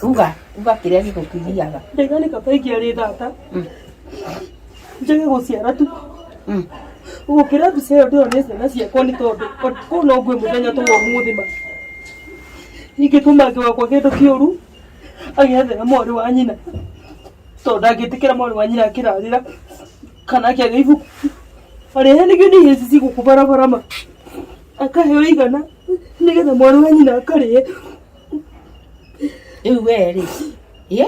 Uga, uga kĩrĩa gĩgũkĩgiaga. Ndaiga nĩ kaba ingĩarĩ thata njage gũciara tu gũkĩra mbica ĩyo ndĩrona ciana ciakwa nĩ tondũ kũu no ngue mũthenya ta wa ũmũthĩ ma ingĩtũma ngĩ wakwa kĩndũ kĩũru agĩethera mwarĩ wa nyina tondũ ndangĩtĩkĩra mwarĩ wa nyina akĩrarĩra kana akĩaga ibuku arehanĩgio nĩ ihĩci cigũkũ barabara ma akaheo igana nĩgetha mwarĩ wa nyina akarĩe. Rĩu we rĩ, ĩ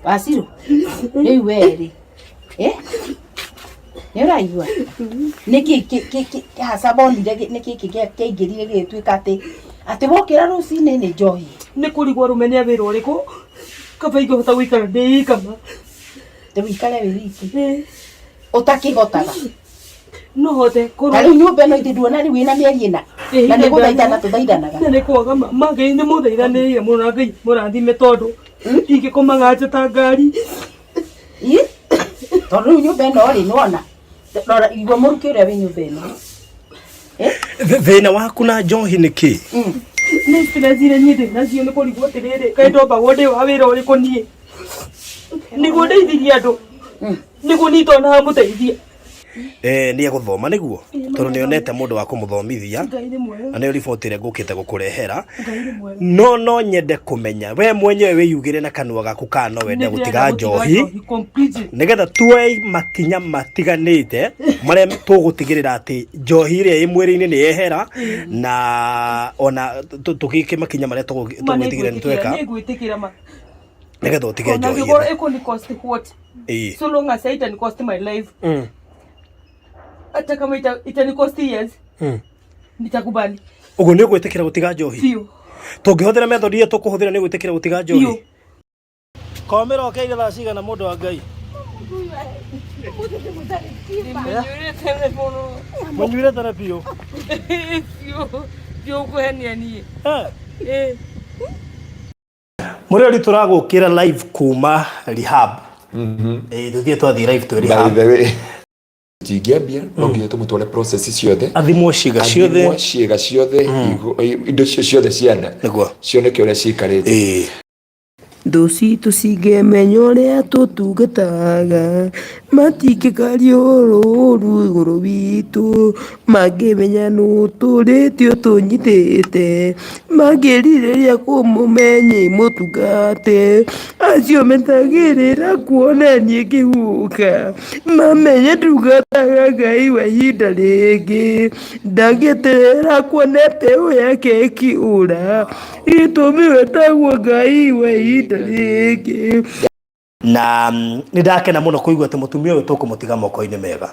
Wacirũ, rĩu we rĩ, ĩ nĩ ũraigua nĩkĩ haca bonire nĩkĩ kĩaingĩrire gĩgĩtuĩka atĩ atĩ wokĩra rũcinĩ nĩ njohi? Nĩ kũrigwo arũme nĩ a wĩra ũrĩkũ kaba ingĩhota gũikara ndĩ ika ma. Atĩ wĩikare wĩ wiki ũtakĩhotaga. No hote kũrwo. Ta rĩu nyũmba ĩno ithe nduona rĩu ĩna mĩeri ĩna na nĩ gũthaithana tũthaithanaga. Na nĩ kwaga ma ma Ngai nĩ mũthaithanĩrĩire mũno na Ngai mũrathime tondũ ingĩkomaga nja ta ngari. Ĩ? Tondũ rĩu nyũmba ĩno rĩ nĩwona rora igua mũrukĩ ũrĩa wĩ nyũmba ĩno. Thĩna waku na njohi nĩ kĩ? Nĩ stress iria niĩ ndĩ nacio nĩ kũrigwo atĩrĩrĩ kaĩ ndombagwo ndĩ wa wĩra ũrĩkũ niĩ nĩguo ndeithirie andũ nĩguo niĩ itonaga mũteithia. Eh, nĩ egũthoma nĩguo tondũ nĩ onete mũndũ wa kũmũthomithia Ngai nĩ mwega. na nĩyo riboti ĩrĩa ngũkĩte gũkũrehera. Ngai nĩ mwega. No no nyende kũmenya we mwenyewe wĩyugĩre na kanua gaku kana no wende Nĩ gũtiga ndĩrenda njohi completely. nĩgetha tuoe makinya matiganĩte marĩa tũgũtigĩrĩra atĩ njohi ĩrĩa ĩ mwĩrĩ-inĩ nĩ yehera na ona tũgĩke makinya marĩa Ma nĩ tũgũtigĩrĩra nĩ ngwĩtĩkĩra tweka nĩ ngwĩtĩkĩra ma. nĩgetha ũtige Ona njohi angĩkorwo ĩno. ĩkũni cost what? Ĩĩ. So long as itani cost my life. Hata kama itani cost years. Nitakubali. Ũguo nĩ ũgwĩtĩkĩra gũtiga njohi? Biũ. Tũngĩhũthĩra method iria tũkũhũthĩra nĩ ũgwĩtĩkĩra gũtiga njohi? Biũ. Komĩra ũkeire thaa cigana mũndũ wa Ngai? Ndĩmũnyuĩre tene mũno. Mũnyuire tene biũ. Biũ. Biũ kũhenia niĩ. Eh. Ĩ. Mũrĩori tũragũkĩra live kuma rehab. Ĩĩ tũthiĩ twathiĩ live twĩ By rehab. the way, tingĩambia no nginya tũmũtware process ciothe. Athimwo ciĩga ciothe. Athimwo ciĩga ciothe, indo icio ciothe cia nda Nĩguo. cioneke ũrĩa ciikarĩte. Ĩĩ. Thũ citũ cingĩmenya ũrĩa tũtungataga, matingĩkaria ũhoro ũru igũrũ witũ, mangĩmenya nũ tũrĩtio tũnyitĩte, mangĩrirĩria kũmũmenya mũtungate, acio metagĩrĩra kuona niĩ ngĩhuka, mamenye ndungataga Ngai wa ihinda rĩngĩ, ndangĩeterera kuona mbeũ yake ĩkĩũra. Gĩtũmi wetagwo Ngai wa ihinda rĩngĩ. Na nĩ ndakena mũno kũigua atĩ mũtumia ũyũ tũkũmũtiga moko-inĩ mega.